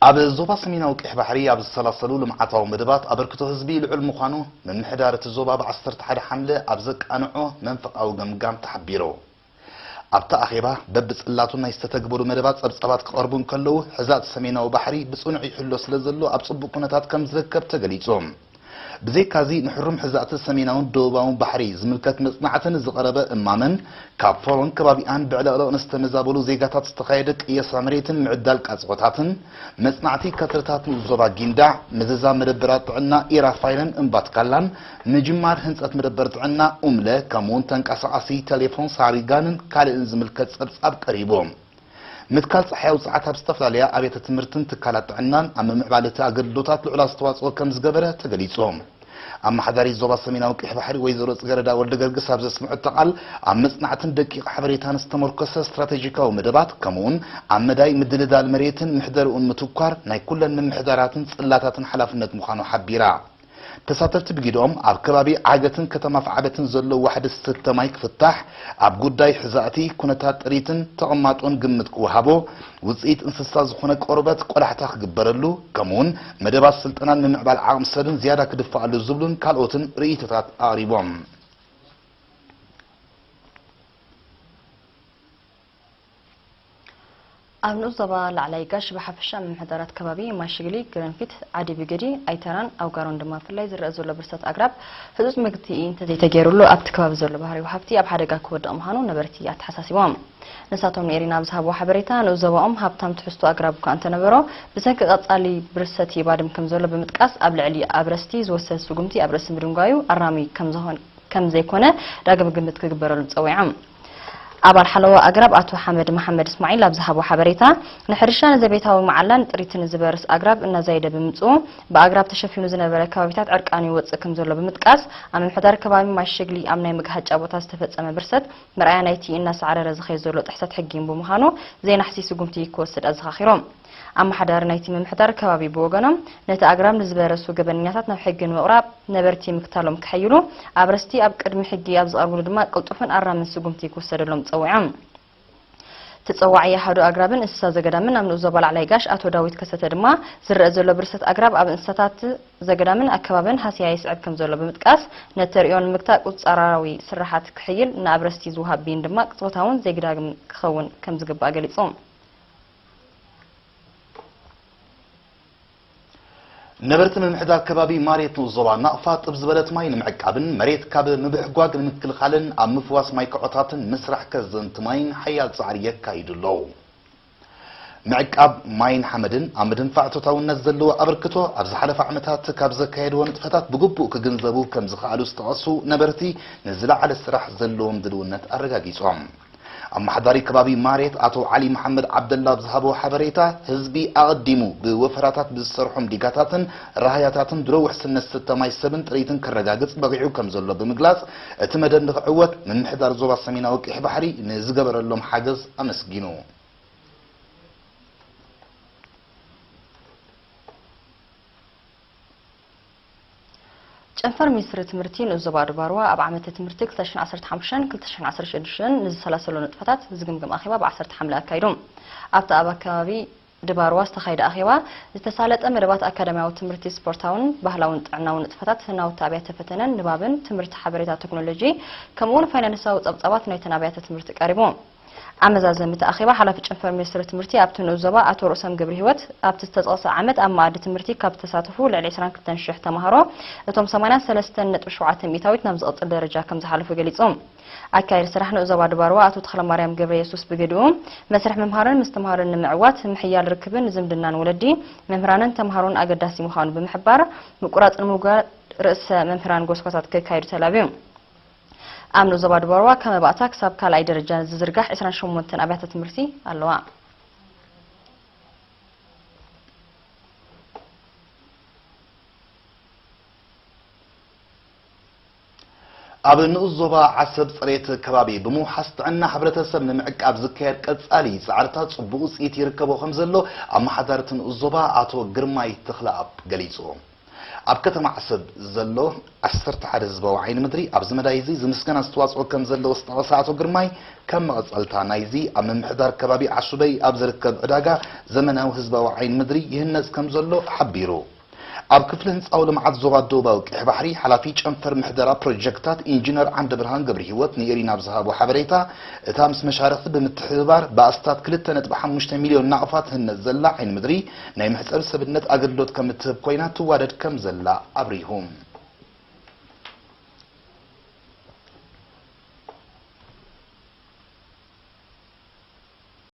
ኣብ ዞባ ሰሜናዊ ቀይሕ ባሕሪ ኣብ ዝሰላሰሉ ልምዓታዊ መደባት ኣበርክቶ ህዝቢ ልዑል ምዃኑ ምምሕዳር እቲ ዞባ ብ ዓሰርተ ሓደ ሓምለ ኣብ ዘቃንዖ መንፈቓዊ ገምጋም ተሓቢሩ። ኣብቲ ኣኼባ በብጽላቱ ናይ ዝተተግበሩ መደባት ጸብጻባት ክቐርቡ እንከለዉ፣ ሕዛእቲ ሰሜናዊ ባሕሪ ብጽኑዕ ይሕሎ ስለ ዘሎ ኣብ ጽቡቕ ኩነታት ከም ዝርከብ ተገሊጹ። ብዘይካዚ ንሕሩም ሕዛእቲ ሰሜናውን ደቡባውን ባሕሪ ዝምልከት መጽናዕትን ዝቐረበ እማመን ካብ ፎሮን ከባቢኣን ብዕለቕለቕ ንዝተመዛበሉ ዜጋታት ዝተኻየደ ቅየሳ መሬትን ምዕዳል ቃጽዖታትን መጽናዕቲ ከትርታት ንኡስ ዞባ ጊንዳዕ፣ ምዝዛም መደበራት ጥዕና ኢራፋይልን እምባትካላን፣ ምጅማር ህንጸት መደበር ጥዕና ኡምለ፣ ከምኡውን ተንቀሳቓሲ ቴሌፎን ሳሪጋንን ካልእን ዝምልከት ጸብጻብ ቀሪቡ። ምትካል ጸሓያዊ ሰዓት ኣብ ዝተፈላለያ ኣብያተ ትምህርትን ትካላት ጥዕናን ኣብ ምምዕባል እቲ ኣገልግሎታት ልዑል ኣስተዋጽኦ ከም ዝገበረ ተገሊጹ። ኣመሓዳሪት ዞባ ሰሜናዊ ቀይሕ ባሕሪ ወይዘሮ ጽገረዳ ወልደ ገርግስ ኣብ ዘስምዐቶ ቃል፣ ኣብ መጽናዕትን ደቂቕ ሓበሬታን ዝተመርኮሰ ስትራቴጂካዊ መደባት፣ ከምኡውን ኣብ መዳይ ምድልዳል መሬትን ምሕደርኡን ምትኳር ናይ ኩለን ምምሕዳራትን ጽላታትን ሓላፍነት ምዃኑ ሓቢራ። ተሳተፍቲ ብጊድኦም ኣብ ከባቢ ዓገትን ከተማ ፍዓበትን ዘሎ ዋሕዲ ዝስተ ማይ ክፍታሕ፣ ኣብ ጉዳይ ሕዛእቲ ኩነታት ጥሪትን ተቐማጦን ግምት ክወሃቦ፣ ውጽኢት እንስሳ ዝኾነ ቆርበት ቆላሕታ ክግበረሉ፣ ከምኡውን መደባት ስልጠናን ምምዕባል ዓቕሚ ሰብን ዝያዳ ክድፋኣሉ ዝብሉን ካልኦትን ርእይቶታት ኣቕሪቦም። ኣብ ንኡስ ዞባ ላዕላይ ጋሽ ብሓፈሻ ምምሕዳራት ከባቢ ማይ ሽግሊ፣ ግረንፊት፣ ዓዲ ብገዲ፣ ኣይተራን ኣውጋሮን ድማ ብፍላይ ዝረአ ዘሎ ብርሰት ኣግራብ ህጹጽ መግትኢ እንተዘይተገይሩሉ ኣብቲ ከባቢ ዘሎ ባህርያዊ ሃብቲ ኣብ ሓደጋ ክወድቕ ምዃኑ ነበርቲ ኣተሓሳሲቦም። ንሳቶም ንኤሪና ኣብ ዝሃብዎ ሓበሬታ፣ ንኡስ ዞባኦም ሃብታም ትሕዝቶ ኣግራብ እኳ እንተነበሮ፣ ብሰንኪ ቀጻሊ ብርሰት ይባድም ከም ዘሎ ብምጥቃስ፣ ኣብ ልዕሊ ኣብረስቲ ዝወሰድ ስጉምቲ ኣብ ርእሲ ምድንጓዩ ኣራሚ ከም ዝኾን ከም ዘይኮነ ዳግም ግምት ክግበረሉ ጸዊዖም። ኣባል ሓለዋ ኣግራብ ኣቶ ሓመድ መሓመድ እስማዒል ኣብ ዝሃቦ ሓበሬታ፣ ንሕርሻ ንዘቤታዊ መዓላን ጥሪትን ዝበርስ ኣግራብ እናዛየደ ብምጽኡ፣ ብኣግራብ ተሸፊኑ ዝነበረ ከባቢታት ዕርቃኑ ይወጽእ ከም ዘሎ ብምጥቃስ፣ ኣብ ምምሕዳር ከባቢ ማይ ሽግሊ ኣብ ናይ መግሃጫ ቦታ ዝተፈጸመ ብርሰት መርኣያ ናይቲ እናሳዕረረ ዝኸይድ ዘሎ ጥሕሰት ሕጊ ብምዃኑ፣ ዘይናሕሲ ስጉምቲ ክወስድ ኣዘኻኺሮም። ኣመሓዳሪ ናይቲ ምምሕዳር ከባቢ ብወገኖም፣ ነቲ ኣግራብ ንዝበረሱ ገበነኛታት ናብ ሕጊ ንምቕራብ ነበርቲ ምክታሎም ክሕይሉ፣ ኣብረስቲ ኣብ ቅድሚ ሕጊ ኣብ ዝቐርብሉ ድማ ቅልጡፍን ኣራምን ስጉምቲ ክውሰደሎም ጸዊዖም። ተጸዋዒ ኣሃዱ ኣግራብን እንስሳ ዘገዳምን ኣብ ንኡስ ዞባ ላዕላይ ጋሽ ኣቶ ዳዊት ከሰተ ድማ፣ ዝረአ ዘሎ ብርሰት ኣግራብ ኣብ እንስሳታት ዘገዳምን ኣከባብን ሃስያ የስዕብ ከም ዘሎ ብምጥቃስ፣ ነቲ ተርእዮ ንምግታእ ቁጽጻራዊ ስራሓት ክሕይል፣ ንኣብረስቲ ዝወሃብ ብይን ድማ ቅጽበታውን ዘይግዳግም ክኸውን ከም ዝግባእ ገሊጹ። ነበርቲ ምምሕዳር ከባቢ ማርየት ንኡስ ዞባ ናቕፋ ጥብ ዝበለት ማይ ንምዕቃብን መሬት ካብ ምብሕጓግ ንምክልኻልን ኣብ ምፍዋስ ማይ ክዖታትን ምስራሕ ከዘንቲ ማይን ሓያል ጻዕሪ የካይዱ ኣለዉ። ምዕቃብ ማይን ሓመድን ኣብ ምድንፋዕ እቶታውነት ዘለዎ ኣበርክቶ ኣብ ዝሓለፈ ዓመታት ካብ ዘካየድዎ ንጥፈታት ብግቡእ ክግንዘቡ ከም ዝኸኣሉ ዝጠቐሱ ነበርቲ፣ ንዝለዓለ ስራሕ ዘለዎም ድልውነት ኣረጋጊጾም። ኣመሓዳሪ ከባቢ ማርየት ኣቶ ዓሊ መሓመድ ዓብደላ ኣብ ዝሃቦ ሓበሬታ፣ ህዝቢ ኣቐዲሙ ብወፈራታት ብዝሰርሖም ዲጋታትን ራህያታትን ድሮ ውሕስነት ዝስተ ማይ ሰብን ጥሪትን ከረጋግጽ በቒዑ ከም ዘሎ ብምግላጽ፣ እቲ መደብ ንኽዕወት ምምሕዳር ዞባ ሰሜናዊ ቀይሕ ባሕሪ ንዝገበረሎም ሓገዝ ኣመስጊኑ። ጨንፈር ሚኒስትሪ ትምህርቲ ንኡስ ዞባ ድባርዋ ኣብ ዓመተ ትምህርቲ ክልተ ሽሕን ዓሰርተ ሓሙሽተን ክልተ ሽሕን ዓሰርተ ሽዱሽተን ንዝሰላሰሎ ንጥፈታት ዝግምግም ኣኼባ ብ ዓሰርተ ሓምለ ኣካይዱ። ኣብቲ ኣብ ኣከባቢ ድባርዋ ዝተኻየደ ኣኼባ፣ ዝተሳለጠ መደባት ኣካዳሚያዊ ትምህርቲ፣ ስፖርታውን ባህላውን ጥዕናውን ንጥፈታት፣ ናውቲ ኣብያተ ፈተነን ንባብን፣ ትምህርቲ ሓበሬታ ቴክኖሎጂ፣ ከምኡውን ፋይናንሳዊ ጸብጻባት ናይተን ኣብያተ ትምህርቲ ቀሪቡ። ኣብ መዛዘሚ እቲ ኣኼባ፣ ሓላፊ ጨንፈር ሚኒስትሪ ትምህርቲ ኣብቲ ንኡስ ዞባ ኣቶ ርእሶም ገብረሂወት፣ ኣብቲ ዝተጠቕሰ ዓመት ኣብ መኣዲ ትምህርቲ ካብ ዝተሳተፉ ልዕሊ ዕስራን ክልተን ሽሕ ተማሃሮ፣ እቶም ሰማንያን ሰለስተን ነጥቢ ሸውዓተ ሚእታዊት ናብ ዝቕጽል ደረጃ ከም ዝሓለፉ ገሊጹ። ኣካያዲ ስራሕ ንኡስ ዞባ ድባርዋ ኣቶ ተኽለማርያም ገብረየሱስ ብግድኡ፣ መስርሕ ምምሃርን ምስትምሃርን ንምዕዋት፣ ምሕያል ርክብን ዝምድናን ወለዲ፣ መምህራንን ተማሃሮን ኣገዳሲ ምዃኑ ብምሕባር፣ ምቁራጽ ንምውጋድ ርእሰ መምህራን ጎስጓሳት ከካይዱ ተላብዩ። ኣብ ንኡስ ዞባ ድባርዋ ካብ መባእታ ክሳብ ካልኣይ ደረጃ ዝዝርጋሕ ዕስራን ሸሞንተን ኣብያተ ትምህርቲ ኣለዋ። ኣብ ንኡስ ዞባ ዓሰብ ጽሬት ከባቢ ብምውሓስ ጥዕና ሕብረተሰብ ንምዕቃብ ዝካየድ ቀጻሊ ጻዕርታት ጽቡቕ ውጽኢት ይርከቦ ከም ዘሎ ኣመሓዳሪ እቲ ንኡስ ዞባ ኣቶ ግርማይ ተኽለኣብ ገሊጹ። ኣብ ከተማ ዓሰብ ዘሎ ዓሰርተ ሓደ ህዝባዊ ዓይኒ ምድሪ ኣብዚ መዳይ እዚ ዝምስገን ኣስተዋፅኦ ከም ዘለዎ ዝጠቐሰ ኣቶ ግርማይ፣ ከም መቐፀልታ ናይዚ ኣብ ምምሕዳር ከባቢ ዓሱበይ ኣብ ዝርከብ ዕዳጋ ዘመናዊ ህዝባዊ ዓይኒ ምድሪ ይህነፅ ከም ዘሎ ሓቢሩ። ኣብ ክፍሊ ህንፃዊ ልምዓት ዞባ ደቡባዊ ቀይሕ ባሕሪ ሓላፊ ጨንፈር ምሕደራ ፕሮጀክታት ኢንጂነር ዓንደብርሃን ገብረሂወት ንኤሪና ኣብ ዝሃቦ ሓበሬታ፣ እታ ምስ መሻርኽቲ ብምትሕብባር ብኣስታት ክልተ ነጥቢ ሓሙሽተ ሚልዮን ናቕፋ ትህነፅ ዘላ ዓይኒ ምድሪ ናይ መሕፀቢ ሰብነት ኣገልግሎት ከም እትህብ ኮይና ትዋደድ ከም ዘላ ኣብሪሁ።